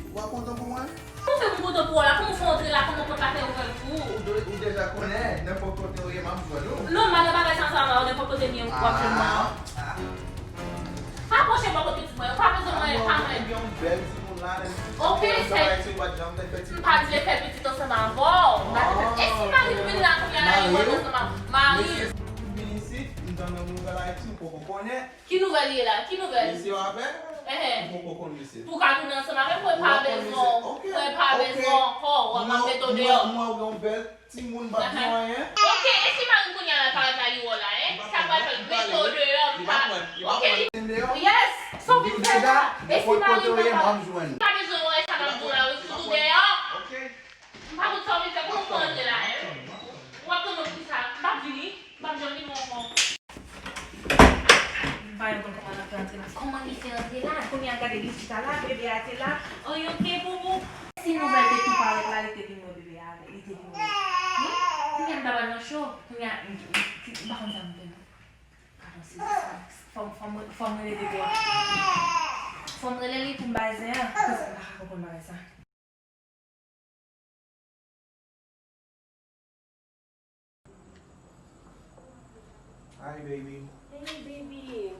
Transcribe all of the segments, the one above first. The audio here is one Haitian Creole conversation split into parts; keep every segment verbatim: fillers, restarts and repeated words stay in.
Ou pa kontan pou mwen? Kòman w fè pou m kontan pou w la? Kòman w fè antre la? Kòman pòt la fè ouvè pou ou? Ou de-, ou deja konnen, nenpòt kote w ye, m ap jwenn ou. Non, m pa nan bagay sa ansanm avè w, nenpòt kote m ye, w ap jwenn mwen. Ah, ah. Pa pwoche bò kote pitit mwen, ou pa bezwen mwen, pa mwen. Ou gen yon bèl timoun la, men. Ok, se, m pa t vle fè pitit ansanm avè w. M pa t vle fè, e si mari m vin la kounye a la, li wè m ansanm avè w? Mari. Mesye vin isit, m tande yon nouvèl Ayiti, m poko konnen. Ki nouvèl ye la? Ki nouvèl? Mesye w ap fè? Enhen. M poko konn mesye. Pou w ka tounen ansanm avè m, mwen pa bezwen w. Mwen pa bezwen w ankò, w ap mete w deyò. Mwen, mwen, mwen, yon bèl timoun, m p ap di w anyen. Ok, e si mari m kounye a la parèt la, li wè w la, en? Sa pral fè l mete w deyò, m pa. Ok, li, yes, sa w vin fè la? E si mari m pa, m pa bezwen w, sa m ap di w la, wi, sou deyò. M pa konn sa w vin fè, kòman w fè antre la, en? W ap tann mwen pou kisa? M p ap vini. M p ap janm vini ankò. M pa janm konn kòman l ap fè antre la. Kòman li fè antre la? Kounye a gade li chita la, bebe a te la. Are you okay, boubou? Si nouvèl te tou parèt la, li te vin wè bebe a avè, li te vin wè. Wi. Kounye a m ta pral nan cho. Kounye a, m, m, m pa konn sa m fè non. Gadon sezi sa. Fò m, fò m, fò m rele bebe a. Fò m rele li pou m ba l zen an. Kounye a m pa ka konprann bagay sa. Hi, baby. Hey, baby.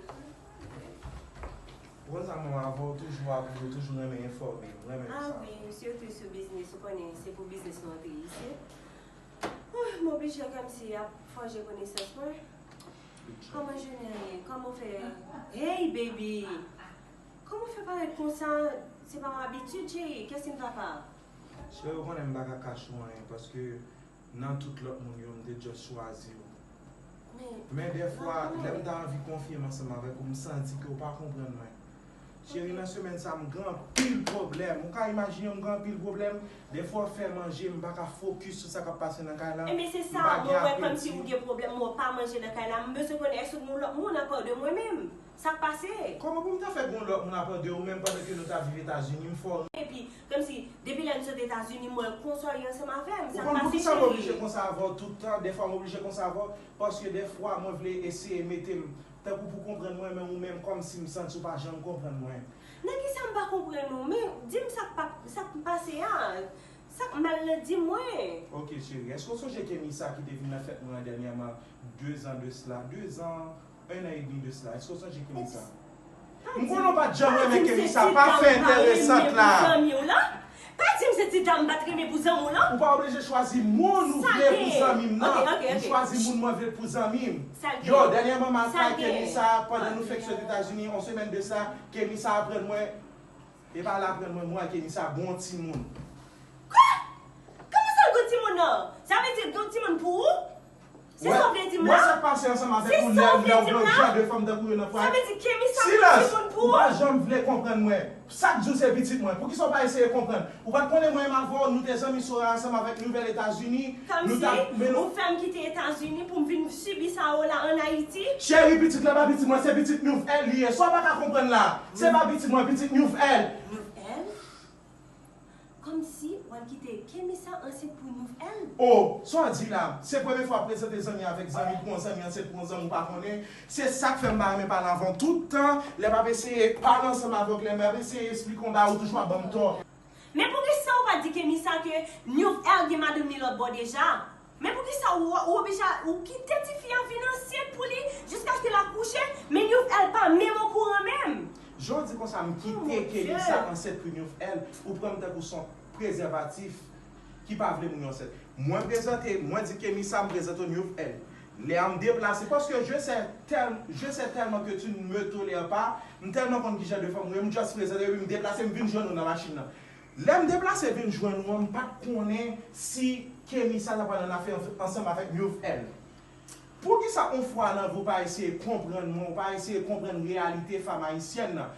Ou konn sa, mwen avè w toujou ap, ou toujou renmen enfòme, ou renmen sa. Ah wi, sitou sou biznis, ou konnen se pou biznis nou antre isit. Ah, m oblije kòmsi ap fòje konesans mwen. Kòman jounen an ye? Kòman w fè? Hey, baby! Kòman w fè parèt konsa? Se pa yon abitid, cheri. Kèsi m papa? Cheri, ou konnen m pa ka kache w anyen, paske nan tout lòt moun yo, m te just chwazi w. Men, men dèfwa, lè m ta anvi konfye m ansanm avèk ou, m santi ke w pa konprann mwen. Cheri, nan semèn sa, m gen anpil pwoblèm. Ou ka imajine w, m gen anpil pwoblèm. Dèfwa, w fè manje, m pa ka fokis sou sa k ap pase nan kay la. Ebyen, se sa, mwen wè kòmsi ou gen pwoblèm, mwen pa manje nan kay la. M bezwen konnen, èske w gen yon lòt moun apa de mwen menm? Sa k pase? Kòman pou m ta fè gen yon lòt moun apa de ou menm pandan ke nou t ap viv Etazini? M fè w. Epi, kòmsi, depi lè n sot Etazini, m wè w konsa w ye ansanm avè m. Sa k pase, cheri? Ou konn poukisa m oblije konsa avè w tout tan? Dèfwa, m oblije konsa avè w, paske dèfwa, mwen vle eseye mete m tankou pou konprann mwen, men ou menm, kòmsi m santi w pa janm konprann mwen. Nan kisa m pa konprann ou? Men, di m sa k pa, sa k pase a. Sa k mal nan, di mwen. Ok, cheri, èske w sonje Kemisa ki te vin nan fèt mwen an dènyèman, de zan de sila, de zan, un an et demi de sila? Èske w sonje Kemisa? M konnen w pa t janm renmen Kemisa, pa fè enteresant la. Pa di m se ti dam m pa t renmen pou zanmi w lan. Ou pa oblije chwazi moun ou vle pou zanmi m nan. M chwazi moun mwen vle pou zanmi m. Yo, dènyèman m al kay Kemisa, pandan nou fenk sot Etazini, yon semèn de sa, Kemisa aprann mwen, e pa l aprann mwen, mwen ak Kemisa gon timoun. Kwa? Kòman sa l gon timoun nan? Sa vle di l gon timoun pou ou? Se sa w vle di m la? Wè sa k pase ansanm avèk ou lè, lè w gen yon jan de fanm tankou yo nan pwal. Sa vle di Kemisa gon timoun pou ou? Silans! Ou pa janm vle konprann mwen. Sa k di w se pitit mwen? Poukisa w pa eseye konprann? Ou pa t konnen mwen menm avè w, nou te zanmi Sora ansanm avèk Nouvèl Etazini. Nou t ap, men nou. Ou fè m kite Etazini pou m vin sibi sa ou la ann Ayiti? Cheri, pitit la pa pitit mwen, se pitit Nouvèl li ye. Sa w pa ka konprann la? Se pa pitit mwen, pitit Nouvèl. Nouvèl? Kòmsi w al kite Kemisa ansent pou Nouvèl? O, sa w di la? Se premye fwa w ap prezante zanmi avèk zanmi, pou yon zanmi ansent pou yon zanmi ou pa konnen. Se sa k fè m pa renmen pale avè w tout tan. Lè m ap eseye pale ansanm avè w, lè m ap eseye esplike w yon bagay, ou toujou ap ban m tò. Men poukisa ou pa di Kemisa ke Nouvèl gen madanm li lòt bò deja? Men poukisa ou, ou oblije, ou kite tifi a vin ansent pou li jiskaske l akouche, men Nouvèl pa menm okouran menm? Jan w di konsa, m kite Kemisa ansent pou Nouvèl, ou pran m tankou se yon prezèvatif ki pa vle moun yo ansent. Mwen prezante, mwen di Kemisa, m prezante w Nouvèl. Lè a m deplase, paske je sais tel-, je sais tellement que tu ne me tolères pas, m tèlman konn ki jan de fanm ou ye, m just prezante, epi m deplase, m vin jwenn ou nan machin nan. Lè m deplase vin jwenn ou an, m pa t konnen si Kemisa ta pral ann afè ansanm avèk Nouvèl. Poukisa yon fwa nan vi w pa eseye konprann mwen, ou pa eseye konprann reyalite fanm ayisyèn nan?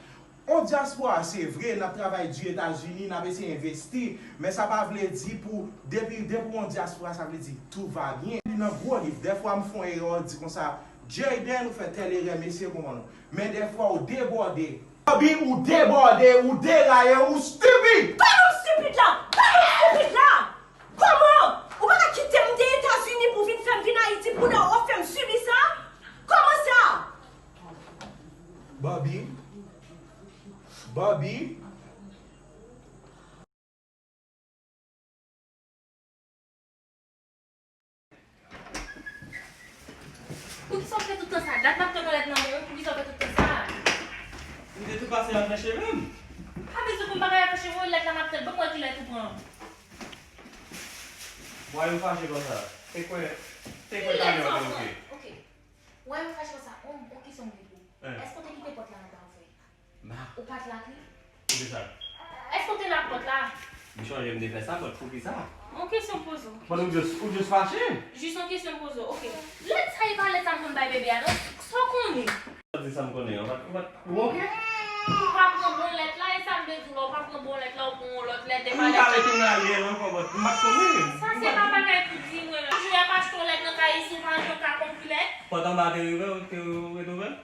On dyaspora, se vre, n ap travay di Etazini, n ap eseye envesti, men sa pa vle di pou, depi, depi w on dyaspora, sa vle di tout va bien. Li nan gwo liv, dèfwa m fè on erè, di konsa, Jayden, ou fè tèl erè, mesye, konprann ou. Men dèfwa ou debòde. Barbie, ou debòde, ou deraye, ou stipid! Gade w stipid la! Gade w stipid la! Kòman? Ou pa ka kite m te Etazini pou vin fè m vin Ayiti pou w fè m sibi sa? Kòman sa? Barbie? Barbie? L ap fè cheve m. Pa bezwen pou m bagay ap fè cheve w, lèt la m ap tann. Ban m wè ki lèt ou pran. Why ou fache konsa? Te kwè, te kwè talè w te oke. Ok. Why ou fache konsa? On, on kesyon m gen pou ou. Èske w te kite pòt la anba ouvè? Ou pa t lak li? Poukisa? Èske w te lak pòt la? M chonje m te fè sa, but poukisa? On kesyon m poze w. But ou just, ou just fache? Jis on kesyon m poze w. Ok. Lèt sa e pa lèt sa m konn bay bebe a, non? Sa w konnen? Ou di sa m konnen an. Ou pa t, ou pa t, ou oke? Ou pa pran bon lèt la, e sa m te di w la, ou pa pran bon lèt la, ou pran yon lòt lèt, e pa lèt la. M ka retounen al li ankò, but m pa t konnen. Sa se pa bagay pou di mwen la. Jwè m achte yon lèt nan kay isi, ou pa janm ka konn ki lèt. Pòt anba a te rive, ou te ret ouvè l?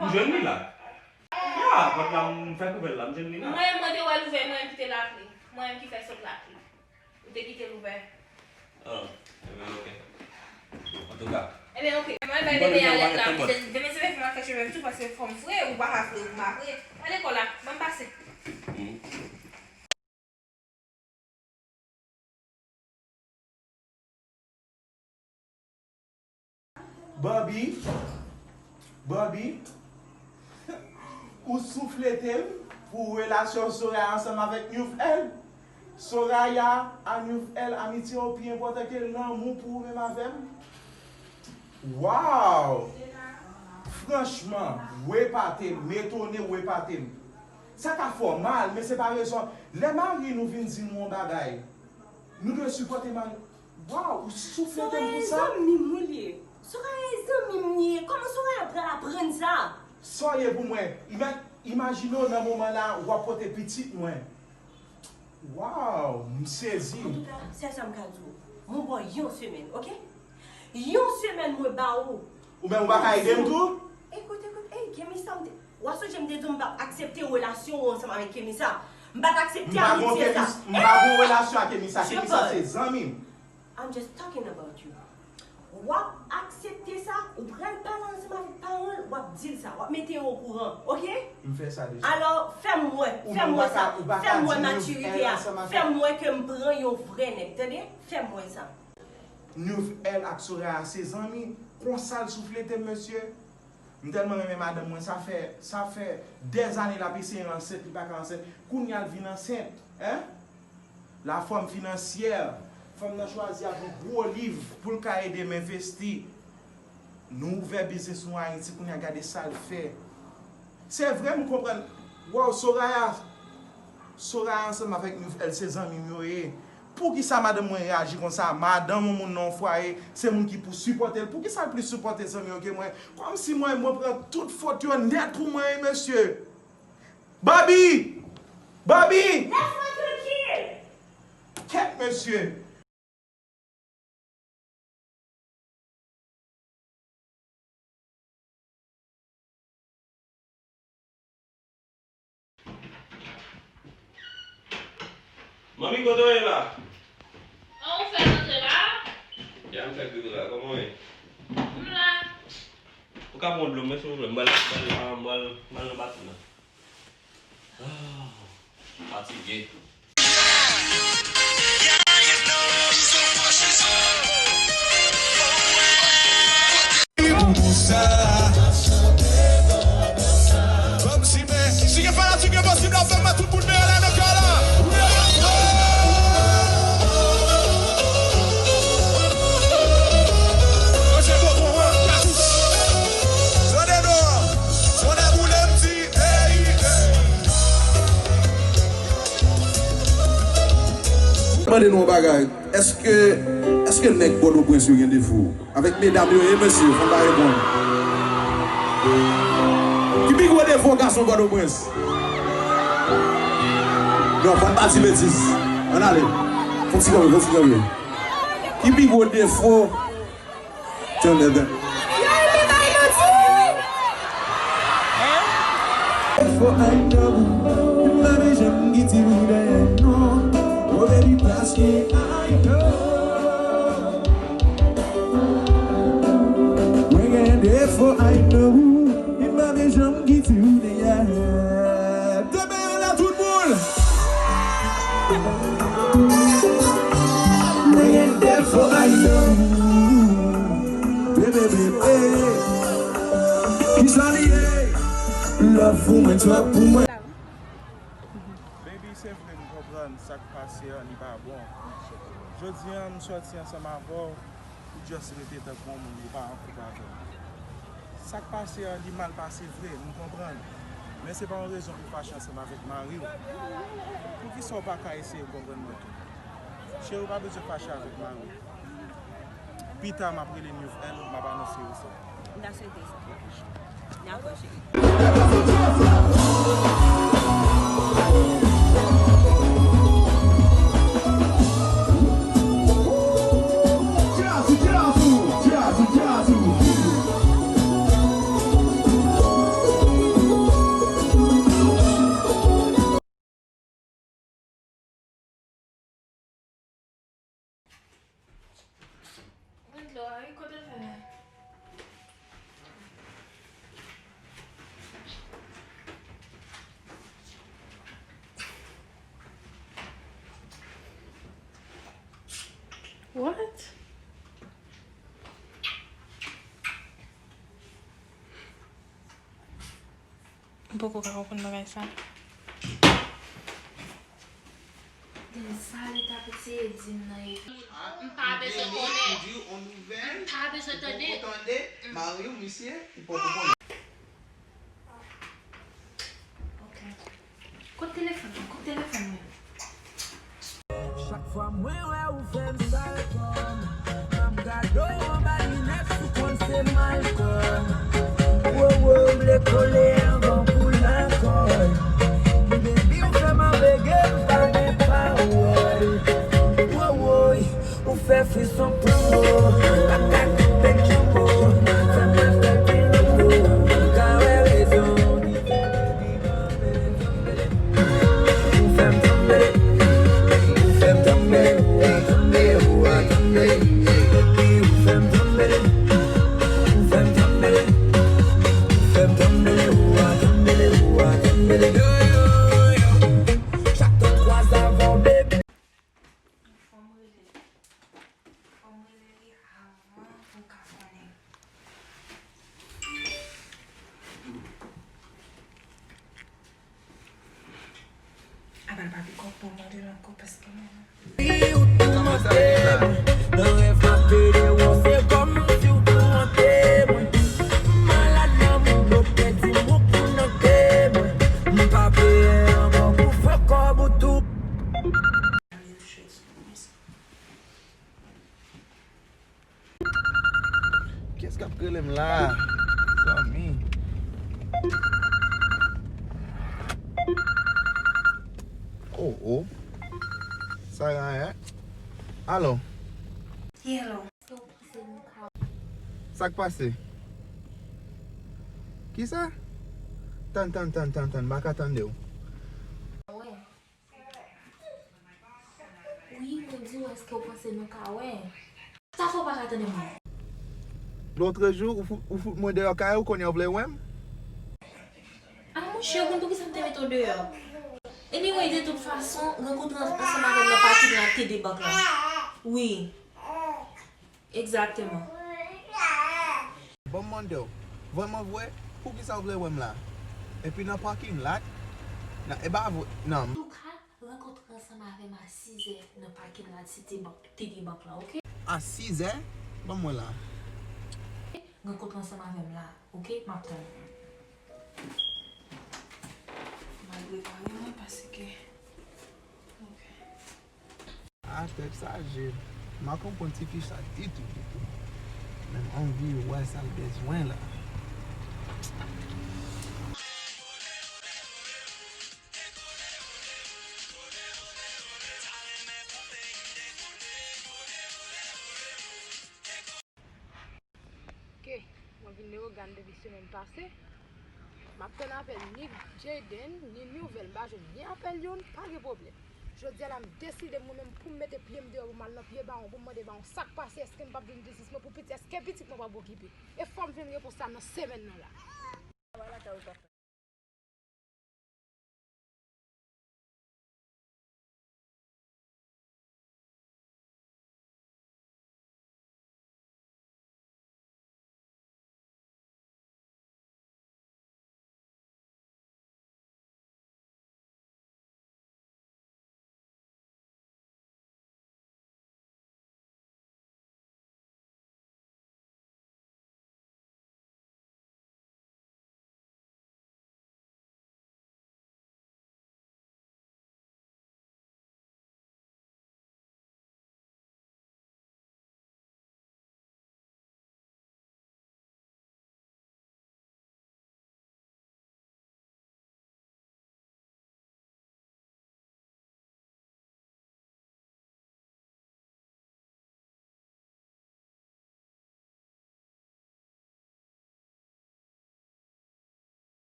Ou jwenn li la? Ya, pòt la, m fèk ouvè l la, m jwenn li la. Mwen, mwen te wè l ouvè, mwen ki te lak li. Mwen ki fè sot lak li. Ou te kite l ouvè. Ah, ebyen, ok. Antouka. Ebyen, ok. Mwen bay bebe a lèt la. Demen se fè m ap fè cheve m tou, paske fò m fre, ou pa ka fre, ou pa fre. Al lekòl la, ban m pase. Hmm. Bobby, Bobby, ou souflete m pou relasyon Soraya ansanm avèk Nouvèl. Soraya a Nouvèl, amitye w pi enpòtan ke lanmou pou ou menm avè m. Wow! Franchman, w epate m, m etone, w epate m. Sa ka fè w mal, men se pa rezon. Lè mari nou vin di nou yon bagay, nou dwe sipòte mari. Waw, ou souflete m pou sa? Soraya e zanmi m wi li ye. Soraya e zanmi m li ye. Kòman Soraya pral aprann sa? Sa w ye pou mwen? Ima-, imajine w nan moman la, w ap pote pitit mwen. Waw, m sezi. Antouka, sèl sa m ka di w, mwen ba w yon semèn, oke? Yon semèn mwen ba ou. Ou menm ou pa ka ede m tou? Ekout, ekout, ey, Kemi, sa m te, w a sonje m te di w m p ap aksepte relasyon ou ansanm avèk Kemi sa. M pa t aksepte amitye sa. M pa gon relasyon ak Kemi sa. Kemi sa se zanmi m. I'm just talking about you. W ap aksepte sa, ou pral pale ansanm avèk paran l, w ap di l sa, w ap mete yo okouran, oke? M fè sa deja. Alò, fè m wè, fè m wè sa, fè m wè matirite a, fè m wè ke m pran yon vrè nèg, tande? Fè m wè sa. Nouvèl ak Soraya se zanmi, konsa l souflete m, mesye. M tèlman renmen madanm mwen, sa fè, sa fè dèzane l ap eseye ansent, li pa ka ansent. Kounye a l vin ansent, en? Lafòm finansyè, fanm nan chwazi ap yon gwo liv pou l ka ede m envesti. Nou ouvè biznis nou Ayiti, kounye a gade sa l fè. Se vre, m konprann. Waw, Soraya, Soraya ansanm avèk Nouvèl se zanmi m yo ye. Poukisa madanm mwen reyaji konsa? Madanm yon moun nan yon fwaye, se moun ki pou sipòte l. Poukisa l plis sipòte zanmi yo ke mwen? Kòmsi mwen, mwen pran tout fòt yo nèt pou mwen, wi, mesye. Bobby! Bobby! Laisse-moi tranquille! Kèt, mesye! Manmi, kote w ye la? An, ou fè rantre la? Ya, m fèk rive la. Kòman w ye? M la. Ou ka pran dlo, mwen, silvouplè? M pral, m pral, m pral, m pral nan basen nan. Ah, fatige. Kòmsi, men, si gen fanatik yo posib la, fè m wè tout moun mele la nan kay la. Manje bonbon an, katouch. Tande non, tande boule m di. Mande nou yon bagay. Èske, èske nèg Pòtoprens yo gen defo? Avèk medam yo ye, mesye, fò n pa reponn. Ki pi gwo defo gason Pòtoprens? Non, fò n pa di betiz. Ann ale. Fò n ti kanpe, fò n ti kanpe. Ki pi gwo defo Tande, tande. Yo, e pa manti. Defo I know. M pa vle janm kite ou dèyè, non. Oh, baby, paske I know. Mwen gen defo I know. M pa vle janm kite ou dèyè. Demen an la, tout moun. Mwen gen defo I know. Bebe, bebe. Kisa li ye? Love ou mwen twòp pou mwen. Konprann sa k pase an, li pa bon. Jodi an, m sòti ansanm avè w, ou just rete tankou yon moun, ou pa an koup avè m. Sa k pase an, li mal pase vre, m konprann. Men se pa yon rezon pou fache ansanm avèk mari w. Poukisa w pa ka eseye konprann mwen tou? Cheri, w pa bezwen fache avèk mari w. Pita, m ap rele nouvèl, m ap anonse yo sa. M ta swete sa. Dakò, cheri. Mwen dlo a wi, kote l fè la? What? M poko ka konprann bagay sa. Gade sa li t ap eseye di m nan, e. M pa bezwen konnen. M pa bezwen tande. Mari w, misye, li poko konnen. Ok. Kot telefòn nan? Kot telefòn nan? Chak fwa mwen wè ou fè m sal kò m. M ap gade w anba linèt, sou konn se Malcom. Wowo, m vle kole anvan pou lakòl. Baby, ou fè m anbege, m pa gen pawòl. Wowoy, ou fè frison pou mwen. Pa ka koupe tchonbo, fè m fè pil nouvo. Ou ka wè rezon ki fè baby. Fò m rele, fò m rele li avan pou m ka konnen. Apa l pa piko pou mande l ankò paske mwen. Wi, ou toumante mwen. Nan rèv m ap pede w, se kòmsi w toumante mwen. M malad nan moud, doktè di m ou pou nan ke mwen. M pa prè ankò pou fè kòb ou tou. Kiyès k ap rele m la, zanmi? Oh, oh. Sa gen anyen? Alo? Hello. Sa k pase? Kisa? Tann, tann, tann, tann, tann, m pa ka tande w. Wi, mwen di w, èske w panse nou ka wè? Sa fè w pa ka tande mwen? Lòtrejou, ou fout, ou fout mwen deyò kay ou, kounye a w vle wè m? A, monchè, ou konn poukisa m te mete w deyò? Anyway, de tout fason, rankontre ansanm avè m nan pakin la te debank la. Wi. Egzakteman. Ban m mande w, vrèman vre, poukisa w vle wè m la? Epi nan pakin lat, nan, e pa vre, nan. Antouka, rankontre ansanm avè m a sizè nan pakin lat Citibank, T D Bank la, oke? A sizè? Ban m wè la. Rankontre ansanm avè m la, oke? M ap tann ou. M al prepare mwen paske, oke. A, tèt chaje. M pa konprann tifi sa ditou, ditou. Men m anvi wè sa l bezwen la. Ok, mwen vin Leyogàn depi semèn pase. M ap tann apèl ni Jayden, ni Nouvèl, m pa jwenn ni apèl youn, pa gen pwoblèm. Jodi a la, m deside mwen menm pou m mete pye m deyò pou m al nan pye Bawon, pou m mande Bawon sa k pase, èske m p ap jwenn jistis mwen pou pitit, èske pitit mwen p ap okipe. E fò m jwenn repons la nan semèn nan la.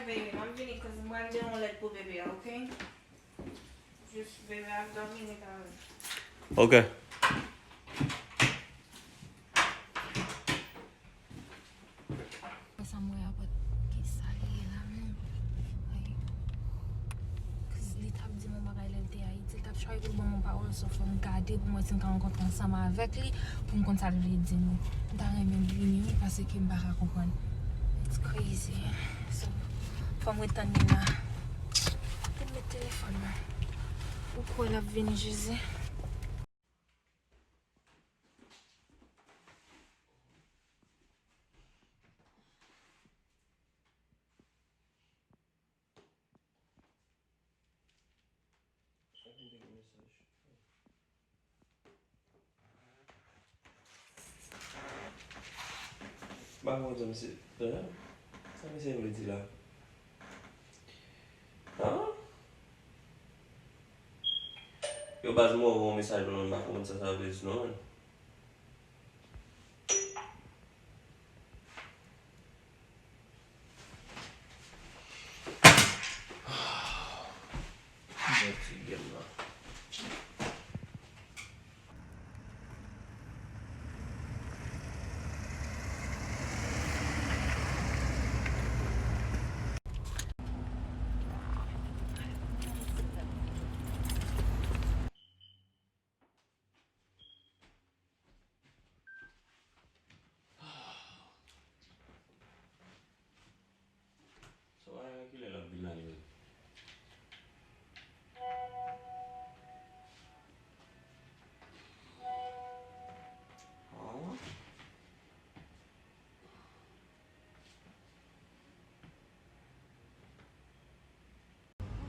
Baby, m ap vini, cause m pral gen yon lèt pou bebe a, ok? Jis bebe ap dòmi, li pa vle. Ok. Sa m wè a pa t ki sa li ye la menm. Ay. Cause li t ap di m yon bagay lè l te Ayiti, l t ap try pou l ban m yon pawòl, so fò m gade pou m wè si m ka rankontre ansanm avèk li pou m konn sa l vle di m. M ta renmen l vini wi, paske m pa ka konprann. It's crazy. So, fò m ret tann li la. Pou m met telefòn nan. Ou kwè l ap vini, Jezi? M pa konn sa misye, sa misye vle di la. An? Yo baz, m voye yon mesaj pou mwen, m pa konprann sa sa vle di non, menn. Mwen ti gèm nan. Sa w a kilè l ap vin la li menm? An?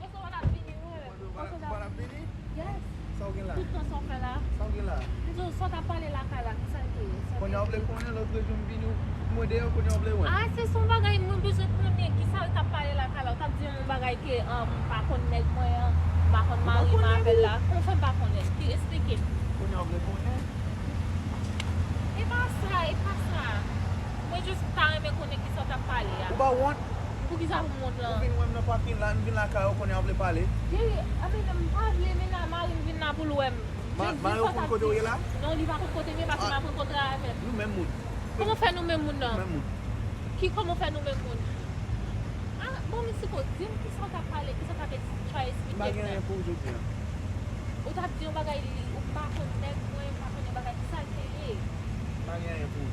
M panse w pa t ap vini wi. Ou panse w pa t ap vini? Yes. Sa w gen la? Tout tan sa w fè la. Sa w gen la? M di w sa w t ap pale lakay la, kisa l te ye? Kounye a w vle konnen, lòt jou m vini, ou mwen deyò, kounye a w vle wè m? Ah, se se yon bagay mwen bezwen konnen, kisa l t ap pale lakay la. Ou t ap di m yon bagay ke, um, m pa konn nèg mwen an, m pa konn mari m avè l la. Kòman w fè m pa konnen? Ki, eksplike m. Kounye a w vle konnen? E pa sa, e pa sa. Mwen jis ta renmen konnen kisa w t ap pale a. Ou pa wont? Poukisa pou m wont lan? Ou vin wè m nan pakin la, m vin lakay ou, kounye a w vle pale? Cheri, anben m pa vle, men la mari m vin la pou l wè m. Mari w konn kote w ye la? Non, li pa konn kote m ye paske m ap rankontre avè m. Nou menm moun. Kòman w fè nou menm moun nan? Nou menm moun. Ki kòman w fè nou menm moun? Ah, bon, misye ko, di m kisa w t ap pale, kisa w t ap try eksplike m nan. M pa gen anyen pou w jodi a. Ou t ap di yon bagay li, ou pa konn nèg mwen, m pa konnen bagay, kisa l te ye? M pa gen anyen pou ou.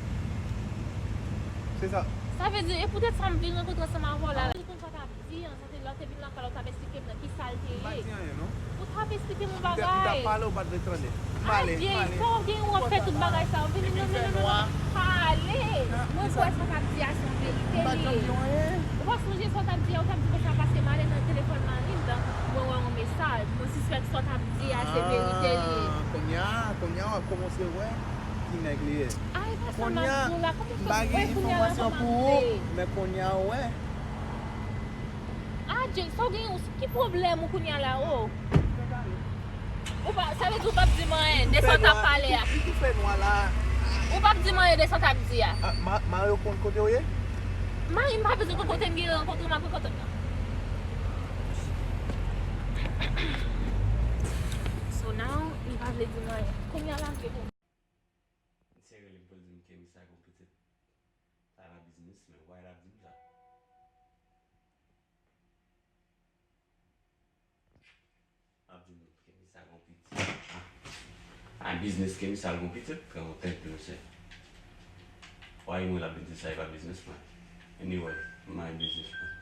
Se sa. Sa vle di, e poutèt sa m vin rankontre ansanm avè w la. Ou konn sa w t ap di an, sa te lè w te vin lakay la, ou t ap eksplike m nan kisa l te ye. M pa di anyen, non. Ou t ap eksplike m yon bagay. M t ap pale, ou pa t vle tande. M ale, m ale. Sa w gen ou ap fè tout bagay sa yo. Vini, non, non, non, non. Pale. Mwen kwè sa w t ap di a se yon verite li ye. Ou pa sonje sa w t ap di a, ou t ap di konsa paske m ale nan telefòn mari m nan, mwen wè yon mesaj. Mwen sispèk sa w t ap di a se verite li ye. Ah, kounye a, kounye a w ap kòmanse wè ki nèg li ye. Ay, pa sa m ap di w la, kòman fè m wè kounye a la kòman m vle. Men kounye a w wè. Adje, sa w genyen, ki pwoblèm ou kounye a la, o? Ou pa, sa vle di ou p ap di m anyen de sa w t ap pale a. Li tou fè nwa la. Ou p ap di m anyen de sa w t ap di a. Ah, ma, mari w konn kote w ye? Mari m pa bezwen konn kote m ye, rankontre m ap rankontre. So now, li pa vle di m anyen. Kounye a la m vle konnen. Misye rele m pou l di m ke misye ak yon pitit. Sa pa biznis, men why l ap di m sa? Ap di m ke misye ak yon pitit. A biznis ke misye ak yon pitit, pran yon tèt mesye. Why mwen l ap di sa e pa biznis mwen? Anyway, m mind biznis mwen.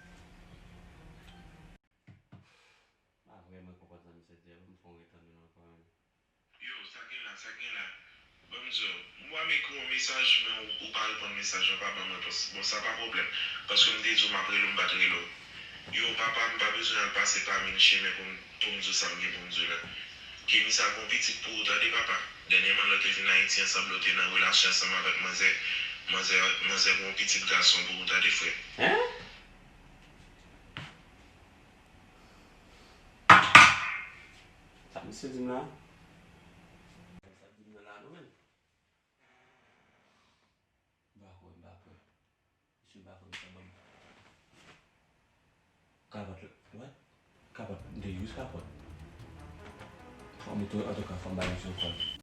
M pa vrèman konprann sa misye di a, m fè yon retann nan ankò menm. Yo, sa gen la, sa gen la? Ban m di w, m wè m ekri w yon mesaj, men ou, ou pa reponn mesaj mwen, pa ban m repons. Bon, sa pa pwoblèm, paske m te di w m ap rele w, m pa t rele w. Yo, papa, m pa bezwen al pase pa mil chemen pou m, pou m di w sa m gen pou m di w la. Kemi sa gon pitit pou ou tande, papa. Dènyèman lè w te vin Ayiti ansanm, lè w te nan relasyon ansanm avèk manzè, manzè, manzè gon pitit gason pou ou tande, frè. Hein? Sa misye di m la? Sa di m nan la nou menm. M pa kwè, m pa kwè. Misye m pa kwè misye ban m. Kapòt la. What? Kapòt. M te jis kapòt. Fò m tou, antouka, fò m ba misye yon kòl.